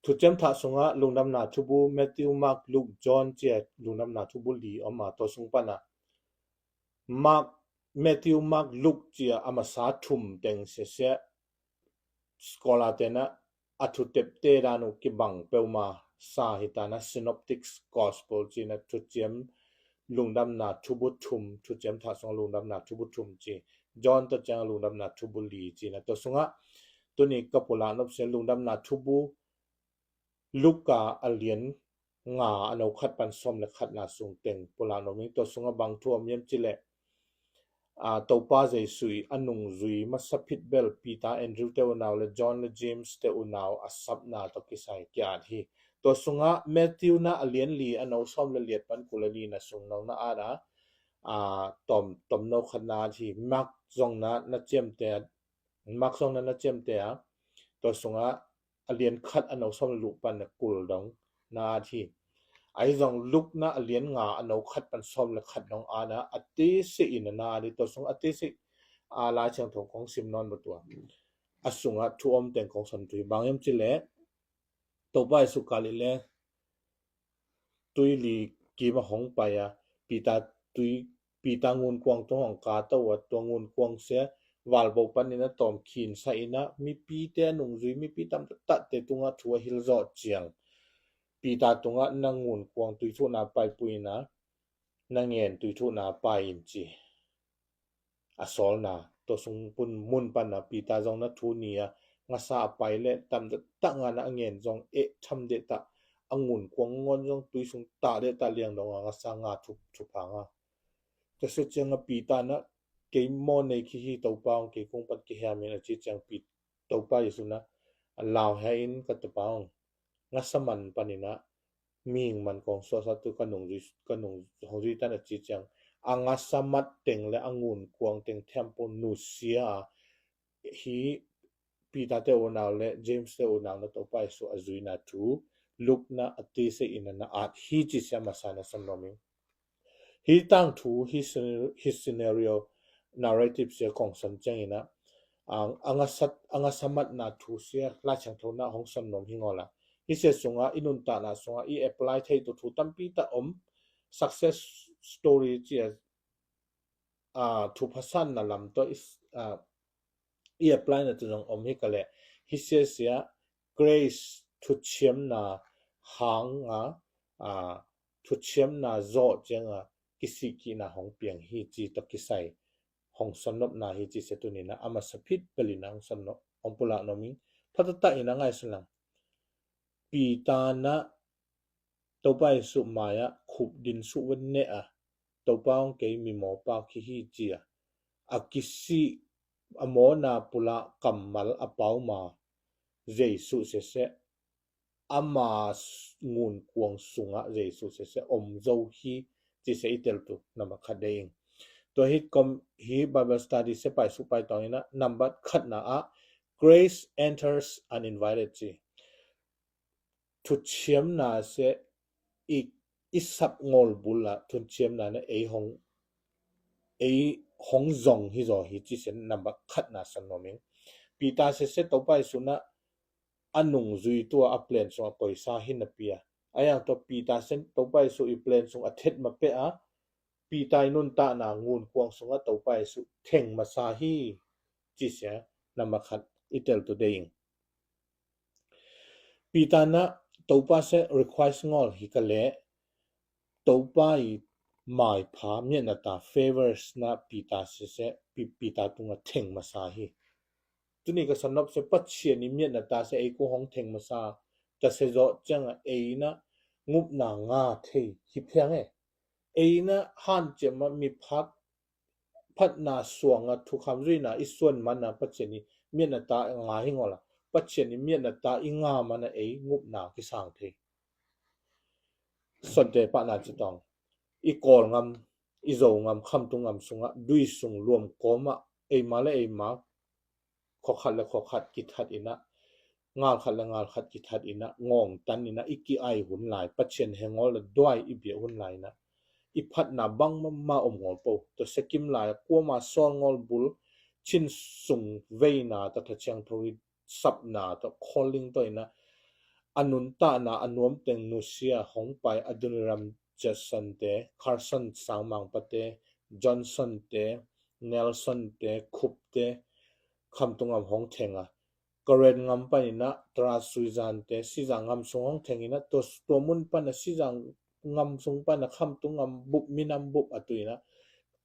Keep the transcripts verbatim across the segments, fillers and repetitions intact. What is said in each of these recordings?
Thuciam Thah sungah Lungdamna Thubu, Matthew, Mark, Luke, John cia Lungdamna Thubu li om a, tua sung panah Mark, Matthew, Mark, Luke cia a masa thum teng siasia scholar tenah a thutepte dan uh kibang peuhmah sa hi. Tanah Synoptic Gospel cinah Thuciam Lungdamna Thubu thum, Thuciam Thah sungah Lungdamna Thubu thum ci, John tawh ciang Lungdamna Thubu li cinah, tua sungah tuni ka pulak nopsia Lungdamna Thubu Luka a lian nga a no khat pan sawm le khatna sung teng pulak nop ing. Tua sungah bang thu om hiam cileh, a, Topa Jesu i a nungzui masa phit bel Peter, Andrew te unau le John le James te unau a sapna tawh kisai ki-at hi. Tua sungah Matthew na a lian li a no sawm le liat pan kul le lina sung nong na at a, a, tom, tom no khat na at hi. Mark zong na na ciamte a, Mark zong na na ciamte a, tua sungah a lian khat a no sawm le luk pan na kul dong na at hi. Ahi zong Luke na a lian nga a no khat pan sawm le khat dong at na a tese in na at hi. Tua sung a tese a Lai Siangtho kong sim nawn bawh tua a sungah thu om teng kong son thu hi. Bang hiam cileh, Topa Jesu Galilee tuili kim a hong pai a, Peter tui, Peter ngunkuang tung hong kah to a, tua ngunkuang sia valbo panin a tawm khinsa in a, mipite a nungzui mipi tamtatte tungah thu a hilh zawh ciang, Peter tungah na ngunkuang tuithuhna paipui in a, na ngen tuithuhna pai in ci a sawlna. Tua sung pun mun pana Peter zong na thu ni a, ngasa a pai le tamtak ngana a ngen zong eh tham deh tah, a ngunkuang ngon zong tui sung tah deh tah liang dong a ngasa nga thup thup hang a. Tua sia ciang a Peter na kei maw nei khi hi Topa ong, kei kung pan kihiam in a ci ciang Pi-, Topa Jesu na a lau hia in ka Topa ong, ngasa man panin a mihing man kong suahsa tu ka nung zui, ka nung hong zui tan a ci ciang a ngasa mat teng le a ngunkuang teng thempo nusia a hi Peter te unau le James te unau na Topa Jesu a zuina thu Luke na a tese in na at hi ci sia masa na san nom ing. Hi tangthu, hi scen-, hi scenario narrative sia kong san ciangin a, a, a ngasat, a ngasamatna thu sia Lai Siangtho na hong san nom hi ngawla. Hi sia sunga, i nuntakna sunga, i apply thei tu thu tampi ta om, success story cia, a, thu phasan na lam to i, a, i apply na tu zong om hi ka le. Hi sia sia, grace thuchiamna hang a, a, thuchiamna zawh cianga kisih kihna hong piang hi ci tawh kisai hong sannopna hi ci sia tunin a masa phit pelin a hong sannop, hong pulak nom ing. Phatata in a ngaihsun lang. Peter na Topa Jesu mai-ah khup din suh va neh a, Topa hong kei mimawpa khi hi ci a, a kisih a mawna pulak kammal a pauma Jesu sese, ama s-, ngunkuang sungah Jesu sese om zo hi ci sia i teltu nambat khat dei ing. Tua hi kom hi Bible study sia pai suh pai tawng ina nambat khatna ah grace enters uninvited ci. Thuchiamna sia i, i sap ngol bul ah thuchiamna na ei hong, ei hong zong hi zaw hi ci sia nambat khatna san nom ing. Peter sese Topa Jesu na a nungzui tua a plan sung a koisa hi na pia. A yang tua Peter sen Topa Jesu i plan sung a thet ma pe a, Peter i nuntakna ngunkuang sunga Topa Jesu theng masa hi ci sia nambat khat i teltu dei ing. Peter na Topa se request ngol hi ka le, Topa i maipha miatna ta favors na Peter sese, Pi-, Peter tunga theng masa hi. Tuni ka sannop se Pathian i miatna ta se ei ku hong theng masa ta se zawh cianga ei na ngupna nga thei hi phiang e. Ei na hanciam a mi phat, phatna suanga thukham zuina i suan mana Pathian i miatna ta nga hi ngawla. Pathian i miatna ta i nga mana ei ngupna kisang thei. Sonte pahna ci tawng. I Kawl ngam, i Zo ngam, khamtung ngam sunga, dui sung luam kawma, eima le eima, khawkhat le khawkhat kithat ina, ngalkhat le ngalkhat kithat ina, ngawng tan ina, i ki-ai hun lai, Pathian hengol le duai i bia hun lai ina, i phatna bang mama om ngol po. Tua sekim lai, kuama sawl ngol bul, chin sung veina, ta tha chiang tho i sapna, ta calling to ina, a nuntakna a nuamteng nusia hong pai Adoniram Judson te, Carson Sangmangpa te, Johnson te, Nelson te, Cope te, Khamtung Ngam hong theng a, Karen ngam panin ah Tara Suizan te Sizang ngam sung hong theng in ah, tua, tua mun pan ah Sizang ngam sung pan ah Khamtung Ngam bup, minam bup a tu in ah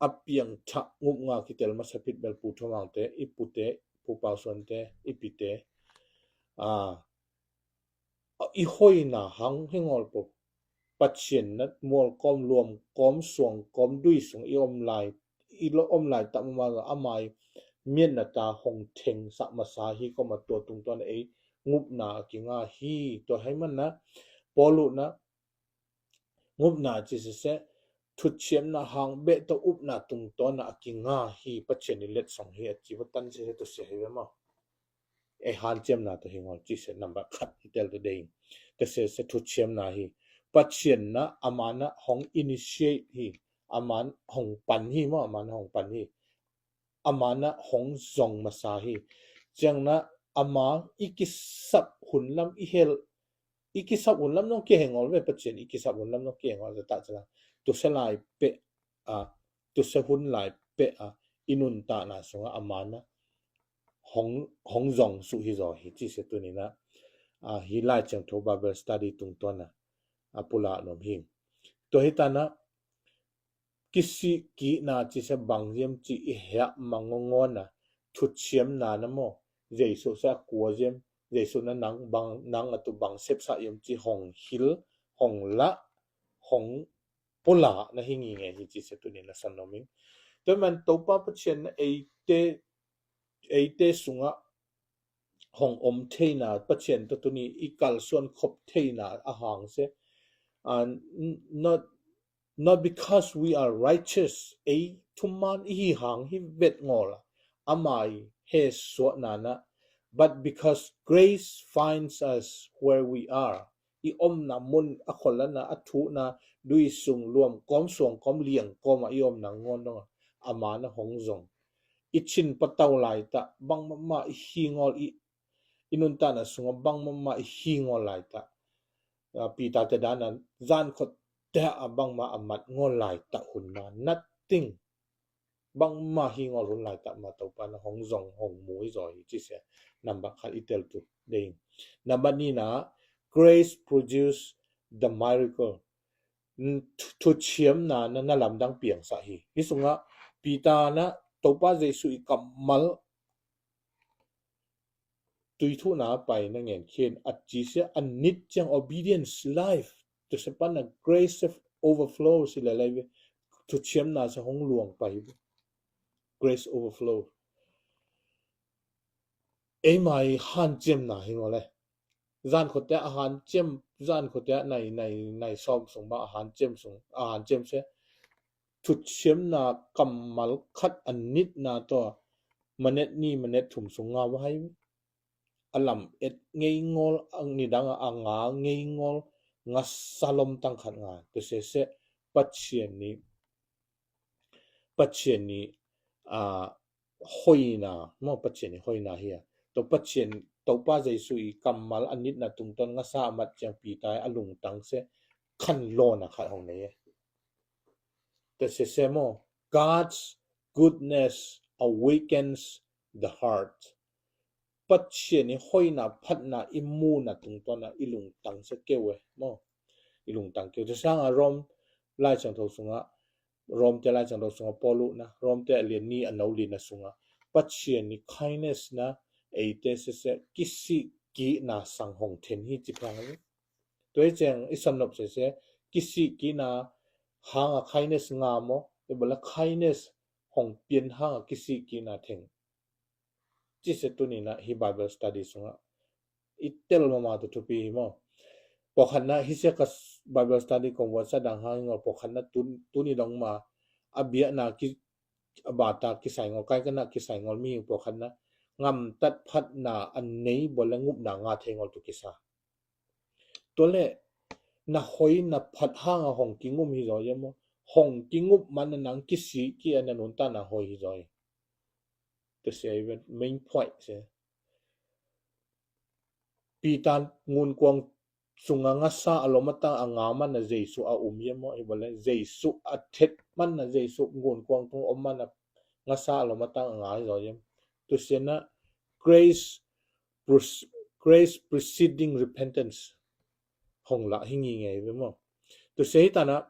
a piangthak ngupnga kitel masa phit bel Pu Thawmang te, i pu te, Pu Pau Suan te, i pi te, a, i hoina hang hi ngawl pop. Pathian na mual kawm, luam kawm, suang kawm, dui sung i om lai, i lo om lai tak mama, ama i miatna ta hong theng sak masa hi kawm a, tua tungtawn ei ngupna a kinga hi. Tua hei man na Paul uh na ngupna ci sese, thuthiamna hang beh tawh upna tungtawn a kinga hi, Pathian i letsong hi a ci va tan sese, tua sia hi ve maw. Ei hanciamna tawh hi ngawl ci se, number khat hi tel ta dei. Tua sese thuthiamna hi. Pathian na, ama na hong initiate hi. Ama na hong pan hi maw, ama na hong pan hi. Ama na hong zong masa hi. Ciang na ama i kisap hun lam i hel, i kisap hun lam nong kiheng ngawl ve, Pathian i kisap hun lam nong kiheng ngawl ta cala. Tusia lai peh a, tusia hun lai peh a, i nuntakna sungah ama na hong, hong zong suh hi zaw hi ci se tuni na, a, hi Lai Siangtho Bible study tungtawn a, a pulak nuam hi. Tua hi ta na, kisih kihna ci se bang ziam ci i hiah mangongon a, thuthiamna na maw, Jesu se a kua ziam, Jesu na nang bang, nang a tu bang sepsah ziam ci hong hil, hong lah, hong pulak na hi ngi nge hi ci se tuni na san nuam ing. Tua man Topa Pathian na eite, eite sungah hong om theina, Pathian tawh tuni i kalsuan khop theina a hang se, a, n-, not, not because we are righteous, ei thuman i hi hang hi vet ngawl a, ama i he suahna na, but because grace finds us where we are. I omna mun, a kholana, a thuhna, dui sung, luam kawm, suang kawm, liang kawm a i omna ngawn dong a, ama na hong zong. I chin patau lai ta, bang mama i hi ngawl i, i nuntakna sungah bang mama i hi ngawl lai ta. A, Peter te dana, zan khot te a bang ma a mat ngawl lai ta hun ma, nothing. Bang ma hi ngawl hun lai ta ma Topa na hong zong hong mu i zaw hi ci se. Number khat i tel tu dei. Number ni na, grace produce the miracle. N-, thu-, thuchiamna na, na lamdang piangsak hi. Hi sungah Peter na Topa Jesu i kammal tui thuhna pai na ngen khin a ci se a nit ciang obedience life. Tu se pan na grace of overflow si le lai ve. Thuchiamna se hong luang pai ve. Grace overflow. Ei mai hanciamna hi ngole. Zan khote a hanciam, zan khote a nai, nai, nai sawm sung ba a hanciam sung, a hanciam se. Thuchiamna kammal khat a nitna tawh manet ni manet thum sung nga va hai. A lam et ngei ngawl, a nidang a nga ngei ngawl, nga salom tang khat nga. Tua sese Pathian ni, Pathian ni, a, hoina, maw Pathian i hoina hi a. Tua Pathian, Topa Jesu i kammal a nitna tungtawn ngasa a mat ciang Peter a lungtang se khan lawna khat hong nei e. Tua sese maw, God's goodness awakens the heart. Pathian i hoina phatna i muna tungtawn a i lungtang se keu e maw. I lungtang keu. Tua sanga Rom Lai Siangtho sunga, Rom te Lai Siangtho sunga Paul uh na, Rom te a lian ni a no lina sunga, Pathian i kindness na eite sese kisih kihna sang hong then hi ci phang hi. Tua hi ciang i sannop sese kisih kihna hanga kindness nga maw, i bala kindness hong pian hanga kisih kihna theng. Ci se tuni na hi Bible study sunga i tel mama tu thupi hi maw. Pawlkhatna hi sia ka s-, Bible study kong vuatsa dang hang hi ngol, pawlkhatna tun-, tuni dong ma a biakna ki, a bata kisai ngol, kaikana kisai ngol mi hi pawlkhatna ngamtat phatna a nei bol le ngupna nga thei ngol tu kisa. Tua le na hoina phat hanga hong kingum hi zaw ia maw. Hong kingup man na nang kisih kih a na nuntakna hoi hi zaw hi. Tua sia hi vet main point sia. Peter ngun kuang sunga ngasa a lom a tang a nga man a Jesu a um hiam maw? Hi bale Jesu a thet man a Jesu ngun kuang tung om man a ngasa a lom a tang a nga hi zaw hiam? Tusia na grace, pres- grace preceding repentance hong lah hi ngingei ve maw? Tusia hi tana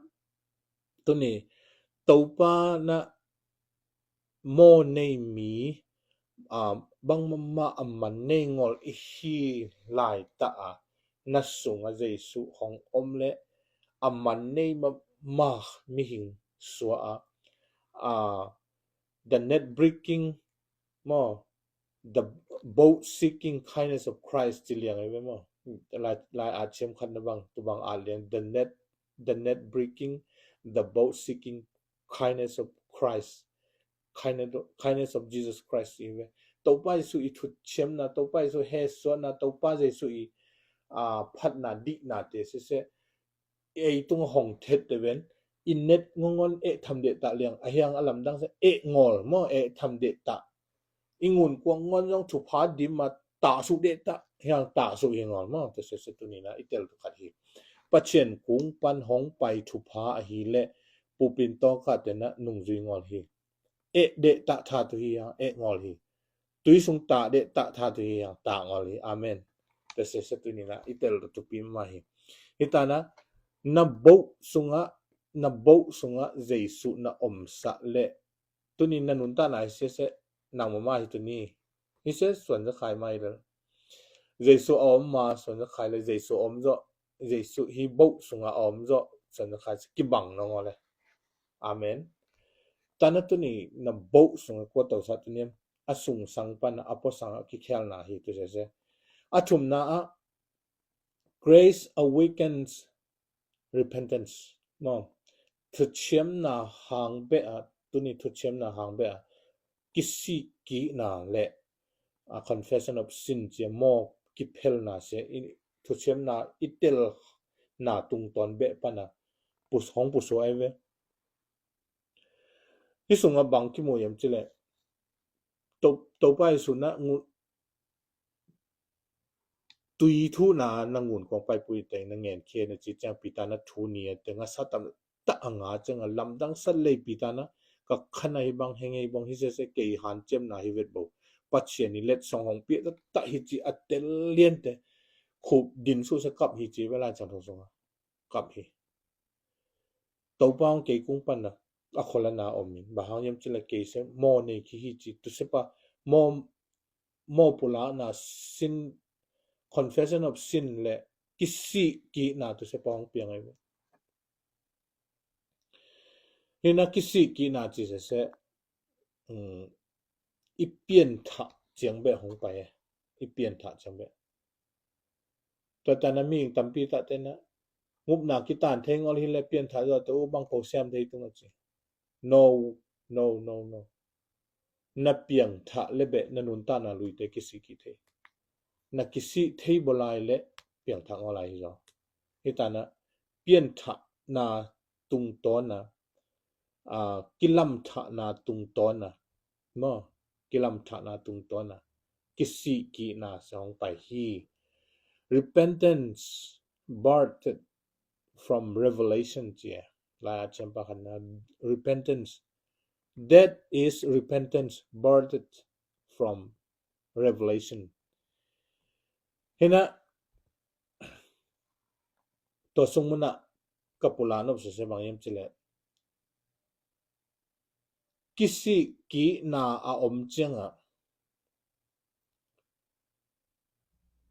tuni Topa na maw nei mi a bangmah a man nei ngol i hi lai ta a na sunga Jesu hong om le a man nei mah mihing sua a, a the net breaking maw, the boat seeking kindness of Christ ci liang ei ve maw? Lai, lai at siam khat na bang tu bang at liang the net, the net breaking, the boat seeking kindness of Christ, kindness, kindness of Jesus Christ i ve. Topa Jesu i thuchiamna, Topa Jesu hesuana, Topa Jesu i a phatna dihna te sese ei tung hong thet te ven i net ngongon eh tham deh ta liang a hiang a lamdang se eh ngol maw eh tham deh ta i ngun kuang ngon zong thupha dim ma ta su deh ta hiang ta su hi ngol maw te sese tunina i tel tu khat hi. Pathian kung pan hong pai thupha ahi le pupin tawka tena nungzui ngol hi. Eh deh ta tha tu hi hiang eh ngol hi. Tui sung ta deh ta tha tu hi hiang ta ngol hi. Amen. Te sese tunina i tel tu tupi ma hi. Hi tana na boh sunga na boh sunga Jesu na omsa le tuni na nunta na hi sese nang mama hi tuni. Hi se suan za khai mai le Jesu a om ma suan za khai le Jesu a om zo Jesu hi boh sunga a om zo suan za khai se kibang nong ole. Amen. Tana tuni na boh sunga kua tau sa tuni a sung sang pana a po sanga kikhelna hi tu sese. A thumna a grace awakens repentance. No. Thuchiamna hang beh a tuni thuchiamna hang beh a kisih kihna le a confession of sin cia maw kiphelna sia thuchiamna i telna tungtawn beh pana pus hong pusuai ve. Hi sunga bang kimu yam cile Topa Jesu na ngut tui thu na na ngun kong paipui teng na ngen khia na ci ciang Peter na thu ni a teng a sa tam ta a nga ciang a lamdang sa lei Peter na ka khana hi bang heng hi bang hi sese kei han ciam na hi vet bo Pathian i let song hong pia ta ta hi ci a tel lian te khup din su sa kap hi ci ve Lai Siangtho sunga kap hi. Topa hong kei kung pan na a kholana om in ba hang yam cile kei se maw nei ki hi ci tu se pa maw maw pulakna sin confession of sin le kisih kihna tu se pa hong piang ai ve. Hina kisih kihna ci sese i pianthah ciang beh hong pai e. I pianthah ciang beh. Tua tana mihing tampi tah tena ngupna kitan thei ngol hi le pianthah zawh te uh bang ko siam thei tung a ci. No, no, no, no. Na piangthah le beh na nuntahna luite kisih kih thei. Na kisih thei bolai le piangthah ngolai hi zaw. Hi tana pianthahna tungtawna a kilamthahna tungtawna maw kilamthahna tungtawna kisih kihna sa hong pai hi. Repentance birthed from revelation cia. Lai a ciampa khanna repentance. That is repentance birthed from revelation. Hina tua sungmuna ka pula nop sese bang yam cile kisih kihna a om cianga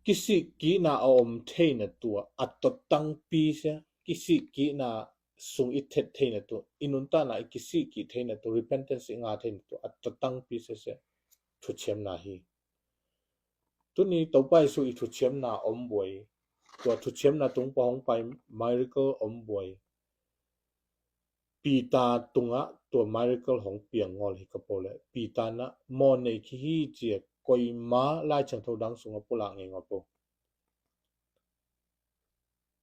kisih kihna a om theina tua a totangpi sia kisih kihna sung i thet theina tua i nuntahna i kisih kih theina tua repentance i nga theina tua a totangpi sia sia thuchiamna hi. Tuni Topa Jesu i thuchiamna om buai tua thuchiamna tung pa hong pai miracle om buai. Peter tungah tua miracle hong piang ngol hi ka po le Peter na maw nei ki hi cia koima Lai Siangtho dang sungah pulak ngei ngol po.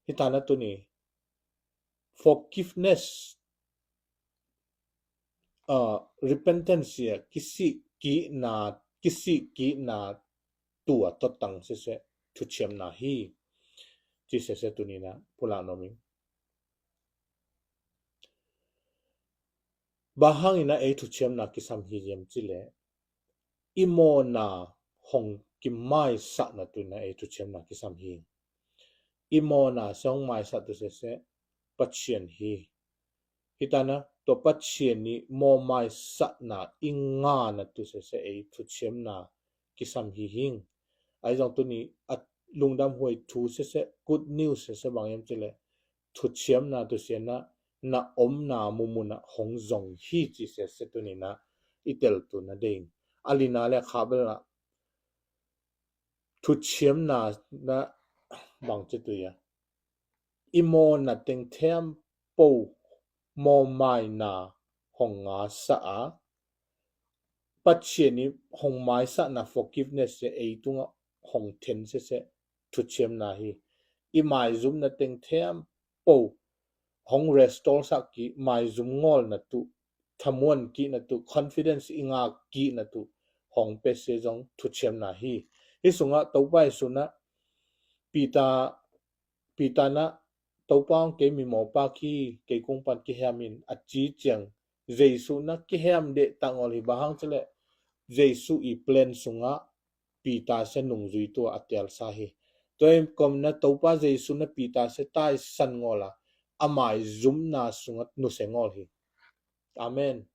Hi tana tuni forgiveness uh, repentance cia kisih kihna kisih kihna tua totang sese thuchiamna hi. ci sese tuni-in ah pulak nuam ing. Bang hangin ah ei thuciamna kisam hi hiam cih leh, i mawhna hong kimaisakna tu-in ah ei thuciamna kisam hi. I mawhna se hong maisak tu sese Pathian hi. Hi ta-in ah tua Pathian ii mawh maisakna i ngahna tu sese ei thuciamna kisam hi hing. Ahi zong tuni a lungdam huai thu sese, good news sese bang hiam cih leh, thuciamna tu sese na, na omna mumun ah hong zong hi ci sese tuni-in ah i tel tu-in ah deih ing. A lina le a kha bel ah thuciamna na bang ci tu ia, i mawhna teng thempo mawhmaina hong ngahsak a, Pathian ii hong maisakna forgiveness se ei tungah hong then sese thuciamna hi. I maizumna teng thempo hong restore sak kik, maizum ngawlna tu, thamuan kihna tu, confidence i ngak kihna tu hong pia se zong thuciamna hi. Hih sungah Topa Jesu in ah Peter, Peter in ah, "Topa aw, kei mimawhpa hi, kei kung pan kihem in," a ci ciang Jesu in ah kihem deh tak ngawl hi. Bang hang cih leh Jesu ii plan sungah Peter se nungzui tua a telsa hi. Tua hi komna Topa Jesu in ah Peter se taisan ngawl a, a maizumna sungah nusia ngawl hi. Amen.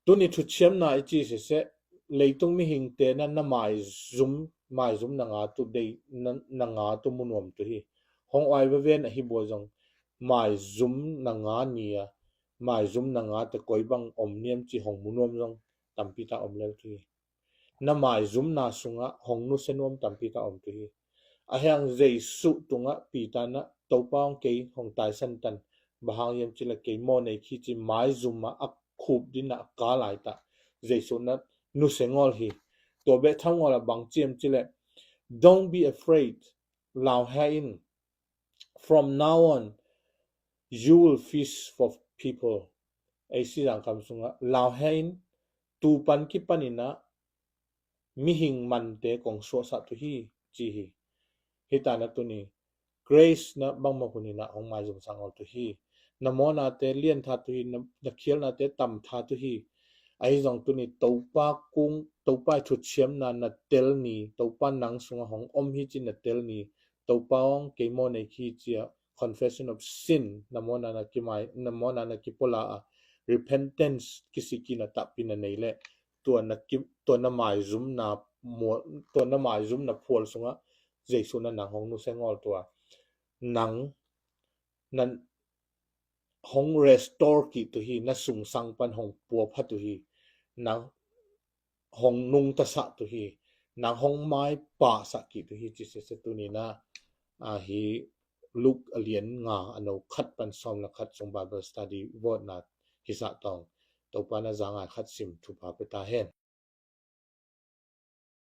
Tuni thuciamna i ci sese, leitung mihingte na, na maizum, maizum na nga tu dei, na, na nga tu mu nuam tu hi. Hong uai veve na hi bua zong maizum na nga ni a, maizum na nga te koi bang om niam ci hong mu nuam zong tampi tak om lel tu hi. Na maizumna sungah hong nusia nuam tampi tak om tu hi. A hiang Jesu tungah Peter in ah, "Topa aw, kei hong taisan tan, bang hang hiam cih leh kei mawh nei kik," ci maizum ah a khup ding ah a kah laitak Jesu in ah nusia ngawl hi. Tua bek tham ngawl a bang ci hiam cih leh, "Don't be afraid, lau heh in. From now on, you will fish for people." Ei Sisan kam sungah, "Lau heh in, tu pan kipan in ah mihing mante kong suahsak tu hi," ci hi. Hi ta-in ah tuni Grace in ah bangmah hun in ah hong maizumsak ngawl tu hi. Na mawhnate lian tha tu hi, na, na khialhnate tam tha tu hi. Ahi zong tuni Topa kung, Topa ii thuciamna na tel ni, Topa nang sungah hong om hi ci na tel ni, "Topa aw, kei mawh nei kik hi," ci a, confession of sin, na mawhna na kimai, na mawhna na kipulak a, repentance, kisik kik na takpi na nei leh, tua na ki, tua na maizumna mual, tua na maizumna phual sungah Jesu in ah nang hong nusia ngawl tua, nang na hong restore kik tu hi, na sungsang pan hong puapha tu hi, nang hong nungtasak tu hi, nang hong maipahsak kik tu hi ci sese tuni-in ah, a hi Luke a lian nga a neu khat pan sawm le khat sung Bible study vawtna kisah tawng Topa in ah za ngai khat sim thupha pia ta hen.